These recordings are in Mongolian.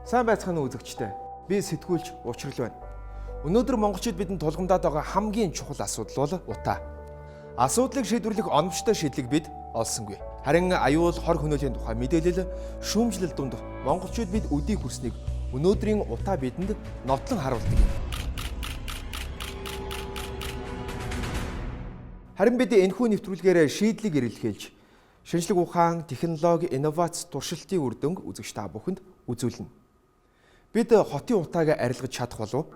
Сайн байцгаана уу үзэгчдээ. Би сэтгүүлч Учрал байна. Өнөөдөр монголчууд бидэнд тулгамдаад байгаа хамгийн чухал асуудал бол утаа. Асуудлыг шийдвэрлэх оновчтой шийдлийг бид олсонгүй. Харин аюул хор хөнөөлийн тухай мэдээлэл шүүмжлэл дунд монголчууд бид өдийг хүрснийг өнөөдрийн утаа бидэнд нотлон харуулдаг юм. Харин бид энэхүү нэвтрүүлгээр шийдлийг эрэлхийлж шинжлэх ухаан, технологи, инновац туршилтын үр дүнг үзэгч та бүхэнд үзүүлнэ. Бид хотын утааг арилгаж чадах болов уу?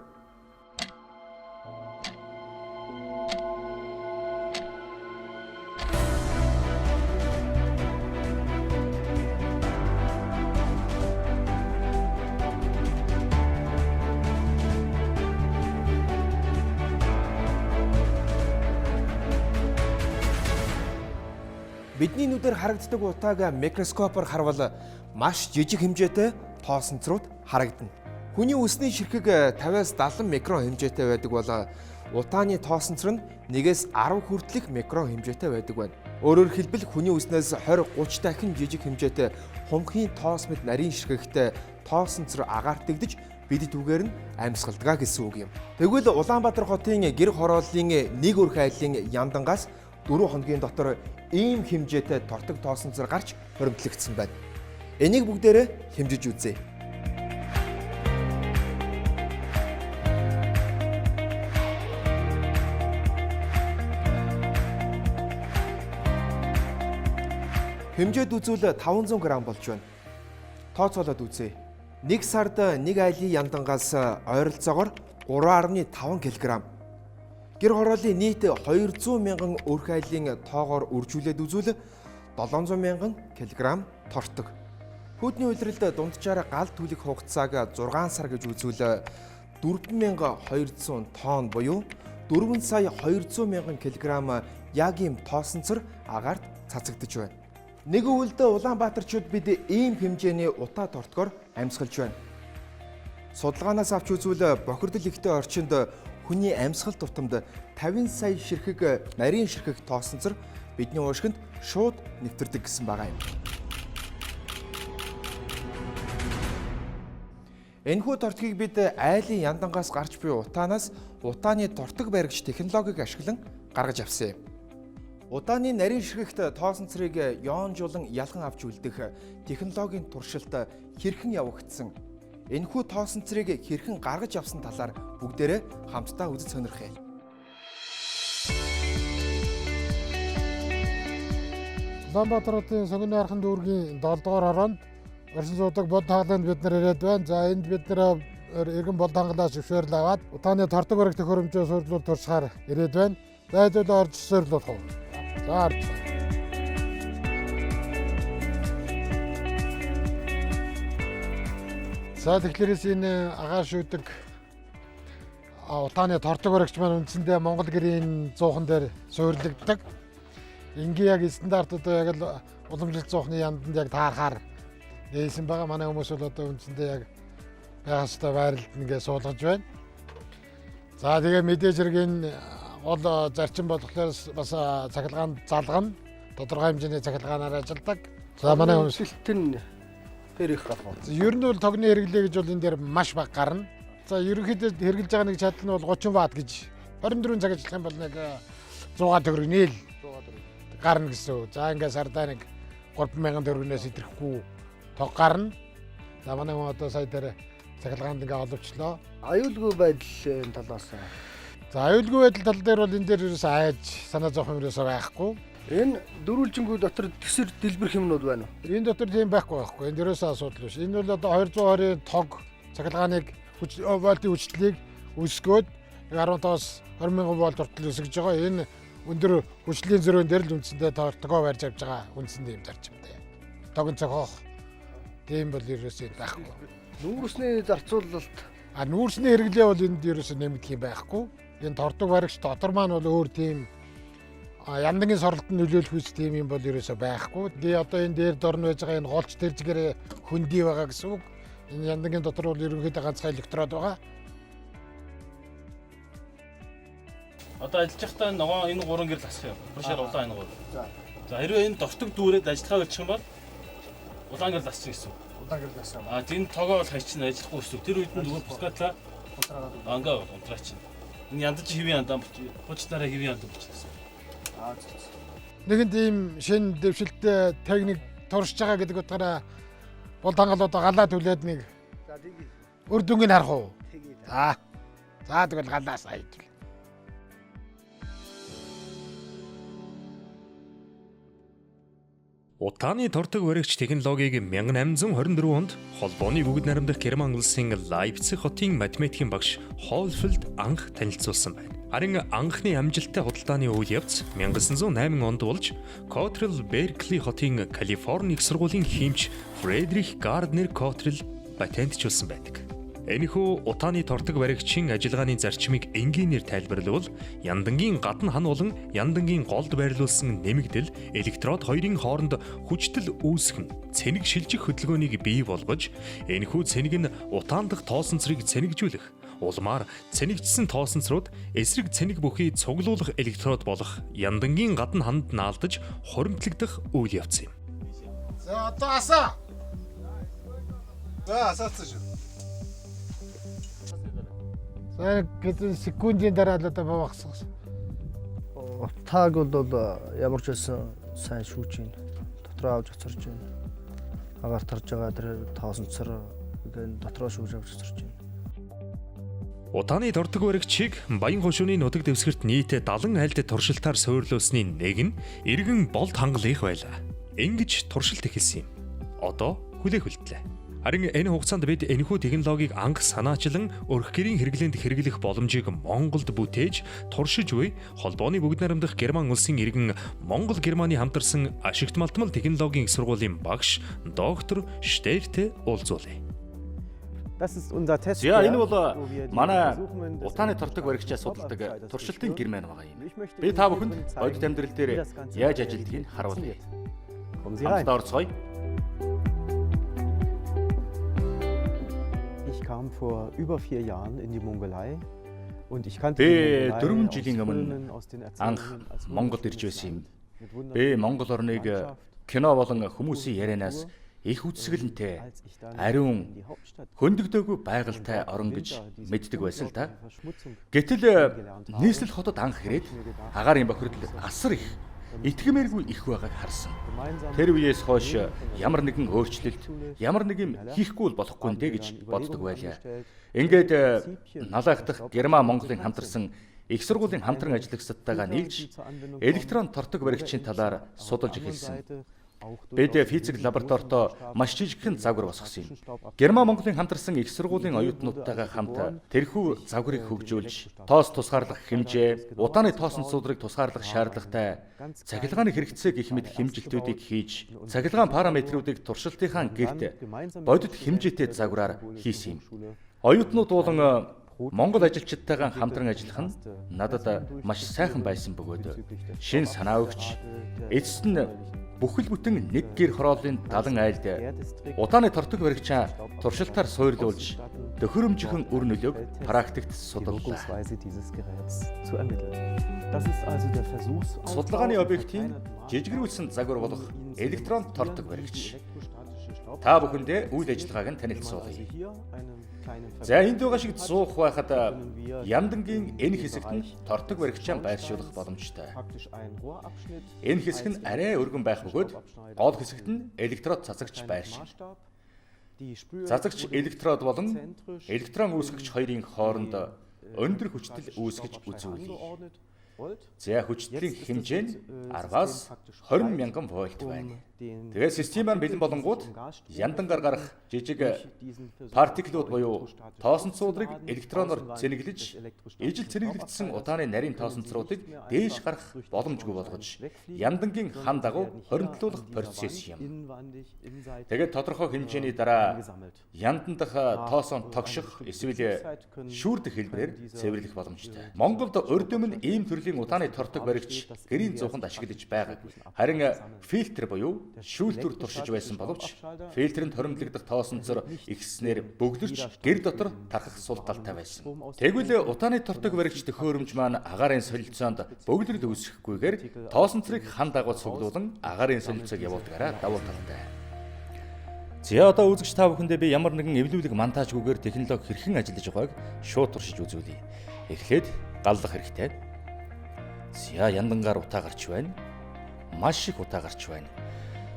Бидний нүдээр харагддаг утааг микроскопоор харвал маш жижиг хэмжээтэй тоосонцрууд харагдана. Хүний үсний ширхэг 50-аас 70 микрон хэмжээтэй байдаг бол утааны тоосонцор нь 1-ээс 10 хүртэлх микрон хэмжээтэй байдаг байна. Өөрөөр хэлбэл хүний үснээс 20 30 дахин жижиг хэмжээтэй хумхийн тоос мэт нарийн ширхэгтэй тоосонцор агаарт дэгдэж бид түүгээр нь амьсгалдгаа гэсэн үг юм. Тэгвэл Улаанбаатар хотын гэр хорооллын нэг өрх айлын яндангаас 4 хоногийн дотор ийм хэмжээтэй тортог тоосонцор гарч хуримтлагдсан байна. Энийг бүгдээрээ хэмжиж үзье. Хэмжээд үзвэл 500 г болж байна. Тооцоолоод үзье. Нэг сард нэг айлын яндангаас ойролцоогоор 3.5 кг. Гэр хорооллын нийт 200 мянган өрх айлын тоогоор үржүүлээд үзвэл 700 мянган кг тортог. Хүүдний улиралд дунджаар гал түлэх хугацааг 6 сар гэж үзвэл 4200 тонн буюу 4 сая 200 мянган кг яг ийм тоосонцор агаарт цацагдж байна. Нэг өвөлдөө Улаанбаатарчууд бид ийм хэмжээний утаа тортгоор амьсгалж байна. Судалгаанаас авч үзвэл бохирдол ихтэй орчинд хүний амьсгал тутамд 50 сая ширхэг нарийн ширхэг тоосонцор бидний уушгинд шууд нэвтэрдэг гэсэн байгаа юм. Энэхүү тортгийг бид айлын яндангаас гарч буй утаанаас утааны тортог баригч технологиг ашиглан гаргаж авсан юм. Утааны нарийн ширхэгт тоосонцрыг ёонжуулан ялган авч үлдэх технологийн туршилт хэрхэн явагдсан, энэхүү тоосонцрыг хэрхэн гаргаж авсан талаар бүгдээрээ хамтдаа үзэж сонирхъя. Улаанбаатар хотын Сонгоны архан дүүргийн 7 дугаар хороонд оршин суудаг Бод хааланд бид нар ирээд байна. За энд бид нар иргэн Бод хангалаас зөвшөөрөл аваад утааны тортог барих төхөөрөмжөө суйрлуул туршихаар ирээд байна. За хэдүүлээ орж суйрлуулах уу? За орж. За тэгэхээр энэ агаар шүүдэг утааны тортог баригч маань үндсэндээ Монгол гэрийн зуухан дээр суйрлагддаг. Энгийн яг стандарт одоо яг л уламжлалт зуухны янданд яг таарахаар нээсэн байгаа. Манай хүмүүс бол одоо үндсэндээ яг байх ёстой байралд ингээ суулгаж байна. За тэгээ мэдээж хэрэг энэ гол зарчим болохоор бас цахилгаанд залгана. Тодорхой хэмжээний цахилгаанаар ажилладаг. За манай хүмүүс Сэлтэн тэр их гарах уу? Ер нь бол тогны хэрэглээ гэж бол энэ дээр маш бага гарна. За ерөнхийдөө хэрэглэж байгаа нэг чадал нь бол 30 ватт гэж 24 цаг ажиллах юм бол нэг 100 төгрөг нийл гарна гэсэн үг. За ингээ сардаа нэг 3000 төгрөгнөөс идэрэхгүй тог гарна. За манай хүн одоо сая дээр цахилгаанд ингээ оловчлоо. Аюулгүй байдлын талаас. За аюулгүй байдал тал дээр бол энэ дээр ерөөсөө айж санаа зовох юм ерөөсөө байхгүй. Энэ дөрвөлжингүү дотор төсөр дэлбэрэх юмнууд байна уу? Энэ дотор тийм байхгүй. Энд ерөөсөө асуудал биш. Энэ бол одоо 220-ын тог цахилгааныг вольтын хүчлэлийг өсгөөд 15-аас 20 мянган вольт хүртэл өсгөж байгаа. Энэ өндөр хүчлийн зөрөөн дээр л үндсэндээ тогоо барьж авч байгаа үндсэндээ юм зарчимтай. Тогон цохох тийм бол ерөөсөө байхгүй. Нүүрсний зарцуулалт. А нүүрсний хэрэглээ бол энд ерөөсөө нэмэгдэх юм байхгүй. Энэ тортог баригч дотор маань бол өөр тийм яндангийн соролтод нөлөөлөх үс тийм юм бол ерөөсөө байхгүй. Тэгээ одоо энэ дээр дорн байж байгаа энэ голч тэржгээр хөндөй байгаа гэсэн үг. Энэ яндангийн дотор бол ерөнхийдөө ганцхан электрод байгаа. Одоо ажиллаж байхдаа ногоон энэ гурван гэрэл асах юм. Бүр шар улаан энэ гурав. За хэрвээ энэ дортог дүүрээд ажиллахаа болчих юм бол улаан гэрэл асчих гэсэн үг. Удаан гэрэл асаа. А тийм тогоо бол хайчин ажиллахгүй шүү. Тэр үед нь зүгээр пускатлаа. Ангаа унтраачин. Энэ яндан чи хэвийн яндан болчих. Хуучлаараа хэвийн яндан болчихсон. Аа зөв. Нэгэнт ийм шинэ дэвшилттэй техник туршиж байгаа гэдэг утгаараа Болд хангалууд галаа түлээд нэг За тэгье. үр дүнгийг харах уу? Тэгье. За. За тэгвэл галаас хайдвал. Утааны тортог баригч технологиг 1824 онд холбооны бүгд найрамдах Герман улсын Лайпциг хотын математикийн багш Холфилд анх танилцуулсан байна. Харин анхны амжилттай худалдааны үйл явц 1908 онд болж Котрел Беркли хотын Калифорни их сургуулийн хиймч Фредерик Гарднер Котрел патентжуулсан байдаг. Энэхүү утааны тортог баригчийн ажиллагааны зарчмыг энгийнээр тайлбарлавал яндангийн гадна хан болон яндангийн голд байрлуулсан нэмэгдэл электрод хоёрын хооронд хүчтэл үүсгэн цэнэг шилжих хөдөлгөөнийг бий болгож энэхүү цэнэг нь утаан дахь тоосонцрыг цэнэгжүүлэх улмаар цэнэгжсэн тоосонцрууд эсрэг цэнэг бүхий цуглуулах электрод болох яндангийн гадна ханд наалдаж хуримтлагдах үйл явц юм. За одоо асаа. За асаацсан шүү. За хэдэн секундын дараа л одоо бавгасан. Утааг бол ямар ч байсан сайн шүүж гин. Дотроо авч хоцорж гин. Агаар тарж байгаа тэр тоосонцор гэн дотроо шүүж авч хоцорж гин. Утааны тортог баригчийг Баян хошууны нутаг дэвсгэрт нийт 70 айлд туршилтаар суйрлуулсны нэг нь иргэн Болд хангалынх байлаа. Ингэж туршилт эхэлсэн юм. Одоо хүлээх үлдлээ. Харин энэ хугацаанд бид энэхүү технологиг анх санаачлан өрх гэрийн хэрэглээнд хэрэглэх боломжийг Монголд бүтээж туршиж буй холбооны бүгд найрамдах Герман улсын иргэн Монгол Германы хамтарсан ашигт малтмал технологийн их сургуулийн багш доктор Штертэй уулзуулъя. За энэ бол манай утааны тортог баригчаа судалдаг туршилтын гэр маань байгаа юм. Би та бүхэнд бодит амьдрал дээр яаж ажилдгийг харуулъя. Хамтдаа орцгоё. Ich kam vor über 4 Jahren in die Mongolei und ich kannte Би die Mongolei 4 aus жилийн өмнө Filmen, aus den анх Erzählungen als Монголд ирж wunderschönes байсан юм. Land mit Би wunderschöner Монгол орныг Landschaft. кино болон хүмүүсийн ярианаас их үзэсгэлэнтэй Als ich dann ариун in die Hauptstadt хөндөгдөөгүй байгальтай und dort орон im гэж Winter diese мэддэг байсан л та. unglaubliche Verschmutzung Гэтэл kennengelernt habe, нийслэл хотод анх ирээд агаарын бохирдол асар их итгэмээргүй их байгааг харсан. gemeinsam Тэр үеэс хойш ямар нэгэн өөрчлөлт, ямар нэг юм хийхгүй л болохгүй нэ гэж боддог байлаа. Ингээд Налайх дахь Герман Монголын хамтарсан их сургуулийн хамтран ажиллагсадтайгаа нийлж электрон тортог баригчийн талаар судалж эхэлсэн. Бид физик лабораторидоо маш жижигхэн загвар босгосон юм. Герман Монголын хамтарсан их сургуулийн оюутнуудтайгаа хамт тэрхүү загварыг хөгжүүлж, тоос тусгаарлах хэмжээ, утааны тоосон цуудрыг тусгаарлах шаардлагатай цахилгааны хэрэгцээ гэх мэт хэмжилтүүдийг хийж, цахилгаан параметруудыг туршилтынхаа гэрт бодит хэмжээтэй загвараар хийсэн юм. Оюутнууд болон Монгол ажилчдтайгаа хамтран ажиллах нь надад маш сайхан байсан бөгөөд шин санаа өгч эцэст нь бүхэл бүтэн нэг гэр хорооллын 70 айлд утааны тортог баригчаа туршилтаар суйрлуулж төхөөрөмжихэн үр нөлөөг практикт die судаллаа. Wirkungsweise dieses Geräts zu ermitteln. Das ist also der Versuchsaufbau Судалгааны und объектын verkleinert жижигрүүлсэн загвар болох um Ihnen zu электрон demonstrieren, тортог wie die баригч. elektrostatische Staub- Та бүхэндээ үйл ажиллагааг нь Wenn man also танилцуулъя. hier einen kleinen За энд байгаа шиг Verbindungsschritt hat, зуух байхад können wir яндангийн энэ in dem хэсэгт нь Bereich тортог des баригчаа байршуулах Schornsteins боломжтой. praktisch einen Rohrabschnitt Энэ хэсэг нь als арай өргөн байх бөгөөд Staubabschneider гол хэсэгт нь электрод цацагч kleinen байршина. Maßstab. Die Sprühelektrode Цацагч электрод болон zentrisch электрон in үүсгэгч хоёрын хооронд die, өндөр хүчтэл statische үүсгэж Staubabschneider үзүүлье. angeordnet rollt. За хүчтлийн Jetzt ist das, хэмжээ нь System 10-аас praktisch 20 bereit, мянган вольт байна. um den Тэгээ систем маань бэлэн Partikel, die sich болонгууд im Gasstrom яндангаар гарах жижиг durch diesen Versuch партиклууд буюу elektrostatisch тоосон цуудрыг aufzuladen, электроноор außenwandig цэнэглэж des elektrostatischen ижил цэнэглэгдсэн Staubabscheiders утааны нарийн können sie тоосон цруудыг nicht mehr дээш einfach гарах durch den боломжгүй Schornstein болгож wegfliegen, яндангийн sondern хан sie дагуу werden hier хоригдлуулах an dieser процесс Wand юм. inwandig, inseitig, Тэгээд тодорхой хэмжээний дараа eingesammelt. яндан дах тоосон тогших эсвэл Betriebszeit können шүүрдэх хэлбэрээр können diese, цэвэрлэх боломжтой. Монголд урд өмнө ийм төрлийн утааны тортог баригч гэрийн зууханд ашиглаж байгаагүй. Харин фильтр буюу шүүлтүр туршиж байсан боловч фильтрэнд хоримтлагдах тоосонцор ихснээр бөглөрч гэр дотор тархах сул талтай байсан. Тэгвэл утааны тортог баригч төхөөрөмж маань агаарын солилцоонд бөглөрл үүсгэхгүйгээр тоосонцрыг хан дагуу цуглуулан агаарын солилцоог явуулдгаараа давуу талтай. За одоо үзэгч та бүхэндээ би ямар нэгэн эвлүүлэг монтажгүйгээр технологи хэрхэн ажиллаж байгааг шууд туршиж үзүүлье. Эхлээд галлах хэрэгтэй. За яндангаар утаа гарч байна. Маш их утаа гарч байна.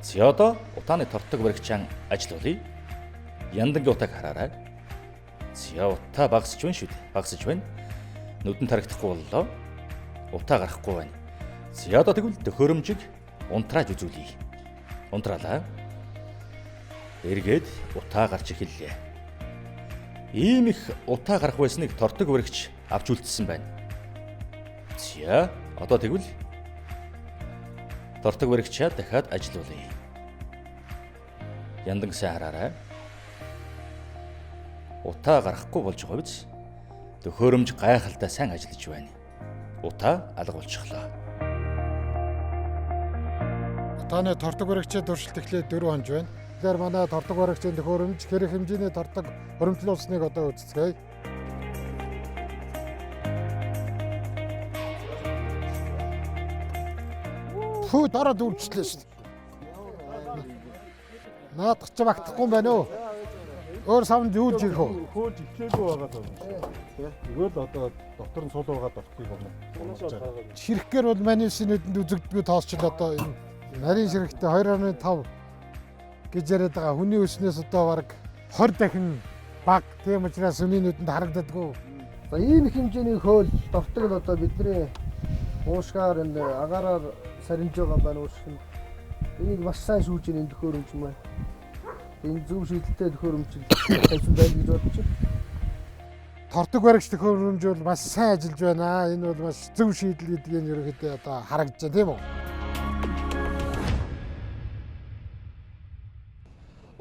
За одоо утааны тортог баригчаан ажиллуулъя. Яндангийн утааг хараарай. За утаа багасж байна шүү дээ. Багасж байна. Нүдэнд харагдахгүй боллоо. Утаа гарахгүй байна. За одоо тэгвэл төхөөрөмжийг унтрааж үзүүлье. Унтраалаа. Эргээд утаа гарч эхэллээ. Ийм их утаа гарах байсныг тортог баригч авч үлдсэн байна. За одоо тэгвэл тортог баригчаа дахиад ажиллуулъя. Яндан сайн хараарай. Утаа гарахгүй болж байгаа биз? Төхөөрөмж гайхалтай сайн ажиллаж байна. Утаа алга болчихлоо. Утааны тортог баригчийн туршилт эхлээд 4 хоног байна. Тэгэхээр манай тортог баригчийн төхөөрөмж хэрэг хэмжээний тортог хуримтлуулсныг одоо үзцгээе. Хүү дараа дүүрчлээ шүү дээ. Наадах чи багтахгүй юм байна уу? Өөр савнд юу жих үү? Хөөж эхлээгүй байгаа даа. Зүгээр л одоо дотор нь сул байгаа дортыг байна. Ширхгээр бол маний нүдэнд үзэгддэггүй тоосчл одоо энэ нарийн ширхтээ 2.5 гэж яриад байгаа. Хүний өснөөс одоо бараг 20 дахин бага. Тийм учраас хүний нүдэнд харагддаггүй. За ийм их хэмжээний хөөл дортог нь одоо бидний уушгаар энэ агаараар сарниж байгаа байна уушг нь. Энийг маш сайн шүүж энэ төхөөрөмж маань. Энэ зөв шийдэлтэй төхөөрөмж тавьсан байна гэж бодож байна. Тортог баригч төхөөрөмж бол маш сайн ажиллаж байна. Энэ бол маш зөв шийдэл гэдгийг нь ерөнхийдөө одоо харагдаж байна, тийм үү?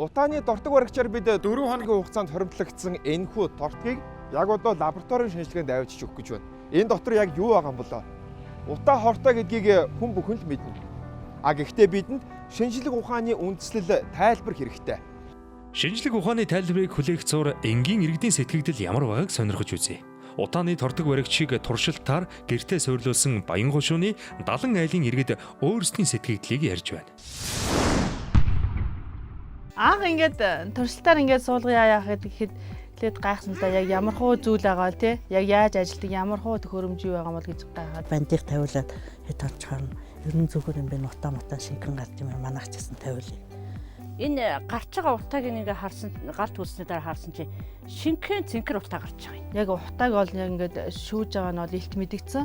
Утааны дортог баригчаар бид 4 хоногийн хугацаанд хоримтлагдсан энэхүү тортгийг яг одоо лабораторийн шинжилгээнд авчиж өгөх гэж байна. Энэ дотор яг юу байгаа юм болоо? Утаа хортой гэдгийг хүн бүхэн л мэднэ. А гэхдээ бидэнд шинжлэх ухааны үндслэл тайлбар хэрэгтэй. Шинжлэх ухааны тайлбарыг хүлээх зур энгийн иргэдийн сэтгэгдэл ямар байгааг сонирхож үзье. Утааны тортог баригчийг туршилтаар гэртээ суйрлуулсан Баян хошууны 70 айлын иргэд өөрсдийн сэтгэгдлийг ярьж байна. Анх ингээд туршилтаар ингээд суулгая яах гэхэд тэгээд гайхсан л да, яг ямар хуу зүйл байгаа л тий, яг яаж ажилтдаг, ямар хуу төхөөрөмж юу байгаа юм бол гэж гайхаад. Бандыг тавиулаад хэд онцгой нь ер нь зүгээр юм бэ, нутаа мутаа шингэн гарч юм манайх ч гэсэн тавиулъя. Энэ гарч байгаа утааг ингээ харсан, гал төлсний дараа харсан чи шингэн цэнхэр утаа гарч байгаа юм. Яг утааг бол яг ингээд шүүж байгаа нь бол илт мэдгдсэн.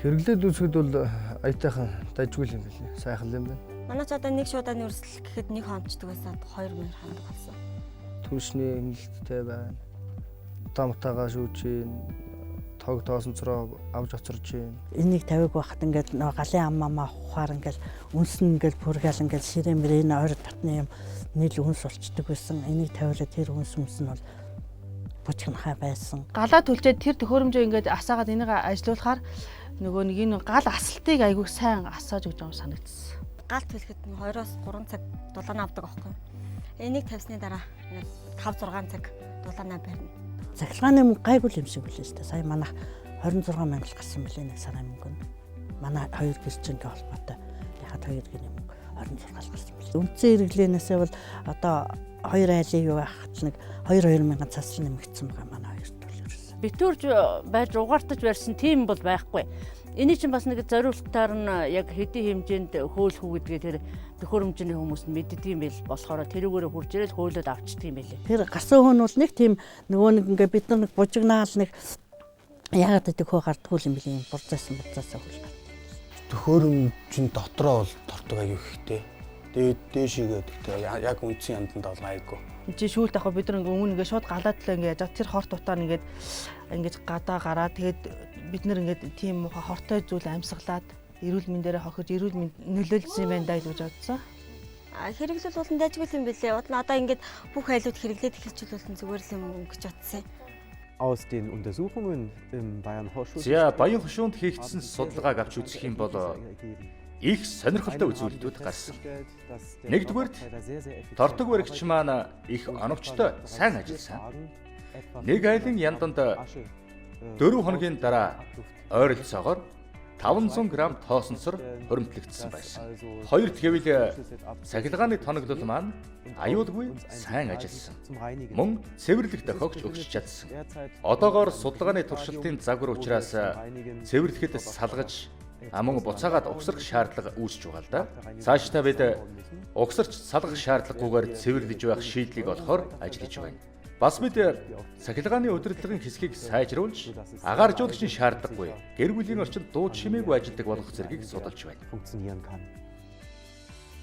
Хэрэглээд үзэхэд бол аятайхан дажгүй юм билээ. Сайхан юм байна. Манай ч одоо нэг шуудааны өрсөлдөл гэхэд нэг хонцдог байсан, 2 мөр хандаг болсон. Түлшний эмнэлттэй байна. Утаа мутаагаа шүүж чинь, тог тоосонцроо авч оцорж чинь. Энийг тавиаг байхад ингээд нөгөө галын ам амаа ухаар ингээд үнс нь ингээд пүргаал ингээд ширээ мөрөө энэ ойр татны юм нийл үнс болчдөг байсан. Энийг тавиулаад тэр үнс үнс нь бол бужигнахаа байсан. Галаа түлчээд тэр төхөөрөмжөө ингээд асаагаад энийг ажилуулахаар нөгөө нэг энэ гал асалтыг айгүйх сайн асааж өгч байгаа юм санагдсан. Гал түлхэд 2-3 цаг дулаан авдаг аахгүй. Энийг тавьсны дараа 5-6 цаг дулаанаа барина. Цахилгааны мөнгө гайгүй юм шиг билээ л дээ. Сая манайх 26 мянга гарсан билээ нэг сарын мөнгө нь. Манай хоёр гэрчинтэй холбоотой. Яхад хоёр гэрийн мөнгө 26 гарсан билээ. Үндсэн хэрэглээнээсээ бол одоо хоёр айлын юу байхад нэг 2-2 мянган цасл нэмэгдсэн байгаа манай хоёр төл ерөөсөн. Битүүрж байж угаартаж барьсан тийм бол байхгүй. Эний чинь бас нэг зориултаар нь яг хэдийн хэмжээнд хөөлөх үү гэдгээ тэр төхөөрөмжний хүмүүс нь мэддэг юм байл болохоор тэрүүгээрээ хурж ирэл хөөлөд авчдаг юм байлээ. Тэр гарсан хүн бол нэг тийм нөгөө нэг ингээ бид нар нэг бужигнаал нэг яагаад гэдэг хөө гардггүй юм бэлээ, бурзаасан бурзаасаа хөл гардаг. Төхөөрөмжийн дотроо бол тортог аяг ихтэй. Тэгээд дээшигээ гэхдээ яг үндсэн янданд бол аягүй. Чи шүүлт авах бид нар ингээ өмнө ингээ шууд галаад л ингээ яаж тэр хорт утаа ингээд ингэж гадаа гараа тэгээд бид нар ингээд тийм муухай хортой зүйл амьсгалаад эрүүл мэндээрээ хохирж эрүүл мэнд нөлөөлсөн юм байна даа гэж бодсон. Хэрэглэл бол дайжгүй юм билээ. Одоо ингээд бүх айлууд хэрэглээд эхэлчихвэл бол зүгээр л юм гэж бодсон. Aus den Untersuchungen im Bayern Hochschul. За Баян хошуунд хийгдсэн судалгааг авч үзэх юм бол их сонирхолтой үзүүлэлтүүд гарсан. Нэгдүгээрт тортог баригч маань их оновчтой сайн ажилласан. Нэг айлын янданд 4 хоногийн дараа ойролцоогоор 500 г тоосонсор хуримтлагдсан байсан. Хоёрт гэвэл цахилгааны тоноглол маань аюулгүй сайн ажилласан. Мөн цэвэрлэх дохиогч өгч чадсан. Одоогоор судалгааны туршилтын загвар учраас цэвэрлэхэд салгаж мөн буцаагаад угсрах шаардлага үүсэж байгаа л да. Цаашдаа бид угсарч салгах шаардлагагүйгээр цэвэрлэж байх шийдлийг олохоор ажиллаж байна. Бас бид цахилгааны удирдлагын хэсгийг сайжруулж агааржуулагчийн шаардлагагүй гэр бүлийн орчинд дуу чимээгүй ажилладаг болгох зэргийг судалж байна.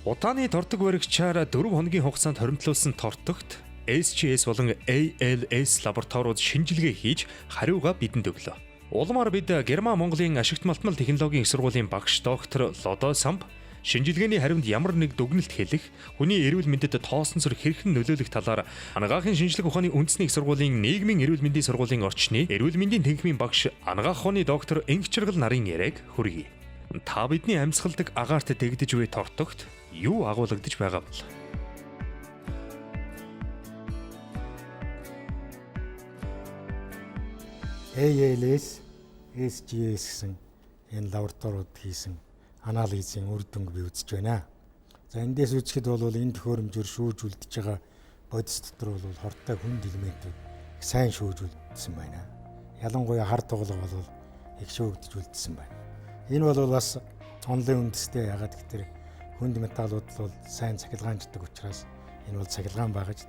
Утааны тортог баригчаар 4 хоногийн хугацаанд хоримтлуулсан тортогт SGS болон ALS лабораториуд шинжилгээ хийж хариугаа бидэнд өглөө. Улмаар бид Герман Монголын ашигт малтмал технологийн их сургуулийн багш доктор Лодой Самб шинжилгээний хариунд ямар нэг дүгнэлт хэлэх, хүний эрүүл мэндэд тоосон зүрх хэрхэн нөлөөлөх талаар Анагаахын шинжлэх ухааны үндэсний их сургуулийн нийгмийн эрүүл мэндийн сургуулийн орчны эрүүл мэндийн тэнхимийн багш Анагаах ухааны доктор Инх Чаргал нарын яриаг хүргэе. Та бидний амьсгалдаг агаарт дэгдэж буй тортогт юу агуулгадж байгаа бол? ALS, SGS гэсэн энэ лабораториуд хийсэн анализын үр дүнг би үзэж байна. За эндээс үзэхэд бол энэ төхөөрөмжөөр шүүж үлдэж байгаа бодис дотор бол хортой хүнд элементүүд их сайн шүүж үлдсэн байна. Ялангуяа хар тугалга бол их шүүгдэж үлдсэн байна. Энэ бол бас онлын үндэстэй, ягаад гэхээр хүнд металлууд бол сайн цахилгаанждаг учраас энэ бол цахилгаан багаж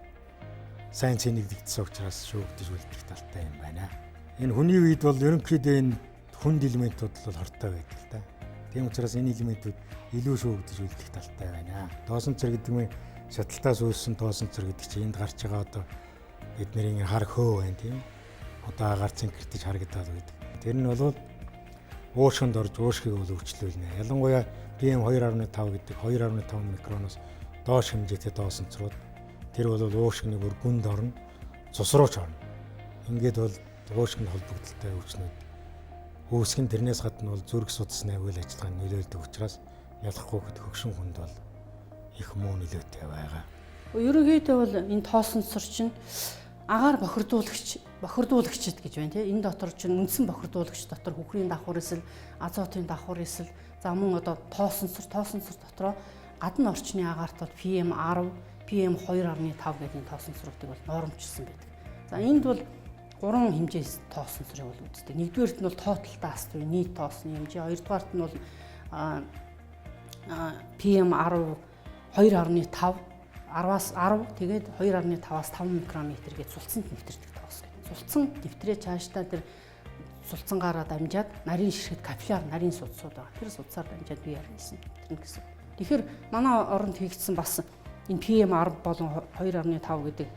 сайн цэнэгдэгдсэн учраас шүүгдэж үлдэх талтай юм байна. Энэ хүний үед бол ерөнхийдөө энэ хүнд элементүүд бол хортой байдаг л да. Тийм учраас энэ элементүүд илүү шүүгдэж үлдэх талтай байна. Тоосон цэр гэдэг нь шаталтаас үүссэн тоосон цэр гэдэг чинь энд гарч байгаа одоо бидний хар хөө байна тийм. Одоо агаар цэнхэртэж харагдаад байдаг. Тэр нь бол уушгинд орж уушгийг бол өвчлүүлнэ. Ялангуяа PM 2.5 гэдэг 2.5 микроноос доош хэмжээтэй тоосон црууд тэр бол уушгины бүр гүнд орно, цус руу ч орно. Ингээд бол уушгинд холбогдолтой өвчнүүд үүсгэн тэрнээс гадна бол зүрх судасны үйл ажиллагаанд нөлөөлдөг учраас ялахгүй хөгшин хүнд бол их муу нөлөөтэй байгаа. Ерөнхийдөө бол энэ тоосонцор чинь агаар бохирдуулагчд гэж байна тийм. Энэ дотор чинь үндсэн бохирдуулагч дотор хөхрийн давхар эсэл, азотын давхар эсэл, за мөн одоо тоосонцор дотроо гадна орчны агаарт бол PM10, PM2.5 гэдэг энэ тоосонцруудыг бол нормчилсан байдаг. За энд бол гурван хэмжээс тоосонцрыг бол үздэг. Нэгдүгээрт нь бол total dust буюу нийт тоосны хэмжээ, хоёрдугаарт нь бол PM10 2.5 10-аас 10 тэгээд 2.5-аас 5 микрометр гэж сулцсанд нэвтэрдэг тоос гэдэг. Сулцсан нэвтрээ цаашдаа тэр сулцсангаараа дамжаад нарийн ширхэг капилляр нарийн судсууд байгаа. Тэр судсаар дамжаад бие организм нэвтэрнэ гэсэн. Тэгэхээр манай оронд хийгдсэн бас энэ PM10 болон 2.5 гэдэг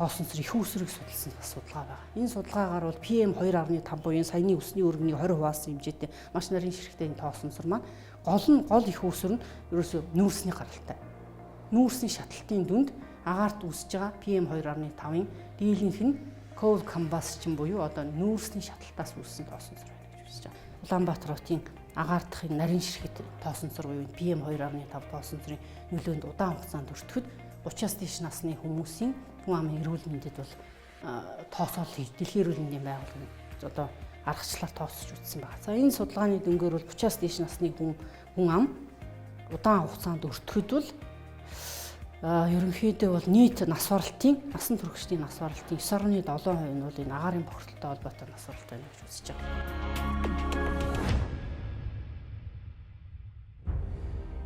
тоосонцор их үүсвэрийг судалсан бас судалгаа байгаа. Энэ судалгаагаар бол PM 2.5 буюу саяны үсний өргөний 20 хуваасан хэмжээтэй маш нарийн ширхэгтэй энэ тоосонцор маань гол их үүсвэр нь ерөөсөө нүүрсний гаралтай. Нүүрсний шаталтын дүнд агаарт үүсэж байгаа PM 2.5-ын дийлэнх нь coal combustion буюу одоо нүүрсний шаталтаас үүссэн тоосонцор байна гэж үзэж байгаа. Улаанбаатар хотын агаар дахын нарийн ширхэгт тоосонцор буюу PM 2.5 тоосонцрын нөлөөнд удаан хугацаанд өртөхөд 30-аас дээш насны хүмүүсийн хүн амын эрүүл мэндэд бол тооцоол хийж дэлхийн эрүүл мэндийн байгууллага одоо аргачлалаар тооцож үзсэн байна. За энэ судалгааны дүнгээр бол 30-аас дээш насны хүн ам удаан хугацаанд өртөхөд бол ерөнхийдөө бол нийт нас баралтын, насан туршидын нас баралтын 9.7% нь бол энэ агаарын бохирдолтой холбоотой нас баралт байна гэж үзэж байгаа.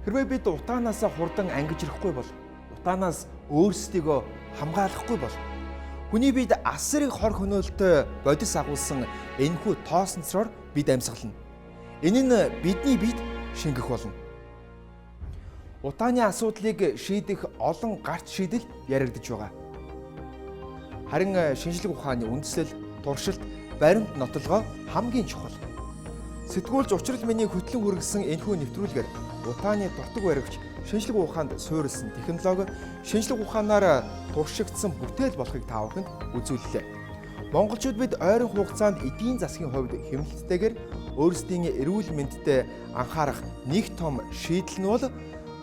Хэрвээ бид утаанаасаа хурдан ангижрахгүй бол, утаанаас өөрсдийгөө хамгаалахгүй бол хүний бид асар их хор хөнөөлтөй бодис агуулсан энэхүү тоосонцроор бид амьсгална. Энэ нь бидний бид шингэх болно. Утааны асуудлыг шийдэх олон гарт шийдэл яригдж байгаа. Харин шинжлэх ухааны үндслэл, туршилт, баримт нотолгоо хамгийн чухал. Сэтгүүлч учрал миний хөтлөн хүргэсэн энэхүү нэвтрүүлгээр утааны дутаг баригч шинжлэх ухаанд суурилсан технологи, шинжлэх ухаанаар туршигдсан бүтээл болохыг та бүхэнд үзүүллээ. Монголчууд бид ойрын хугацаанд эдийн засгийн хувьд хэмнэлттэйгээр өөрсдийн эрүүл мэндтэй анхаарах нэг том шийдэл нь бол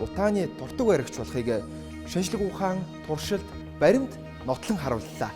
утааны дутаг баригч болохыг шинжлэх ухаан, туршилт, баримт нотлон харууллаа.